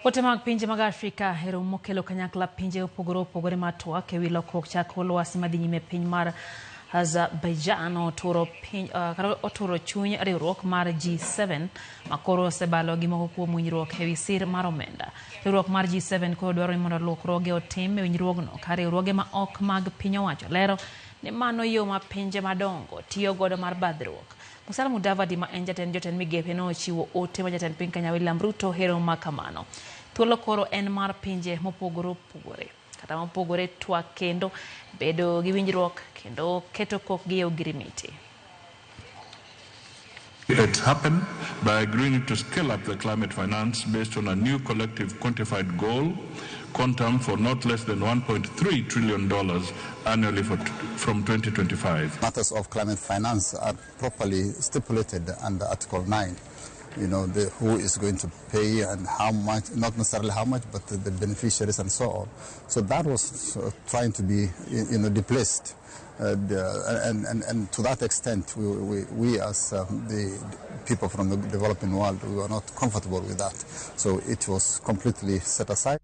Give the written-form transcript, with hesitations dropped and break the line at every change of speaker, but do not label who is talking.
Ote mag pinje mag Afrika e romo mokelo kanyakla pinje opogore opogore mar twak ewi lokruok chako lwasi madhi nyime piny mar Azerbaijan oturo chuny riwruok mar G7 makoro osebalo gi moko kuom winjruok ewi sir mar omenda. Riwruok mar G7 koro dwaro ni mondo lokruoge otim e winjruogno ka riwruoge ma ok mag piny owacho lero ni mano yo ma pinje madongo tiyo godo mar badhruok. Musalia Mudavadi ma en jatend jotend migepe nochiwo ote ma jatend piny Kenya William Ruto hero ma kamano. Thuolo koro en mar pinje mopogore opogore kata mopogore twak kendo bedo gi winjruok kendo keto kokgi e ogirimiti.
It happened by agreeing to scale up the climate finance based on a new collective quantified goal, quantum for not less than $1.3 trillion annually from 2025.
Matters of climate finance are properly stipulated under Article 9. You know, who is going to pay and how much, not necessarily how much, but the beneficiaries and so on. So that was trying to be, you know, displaced. And to that extent, we as the people from the developing world, we were not comfortable with that. So it was completely set aside.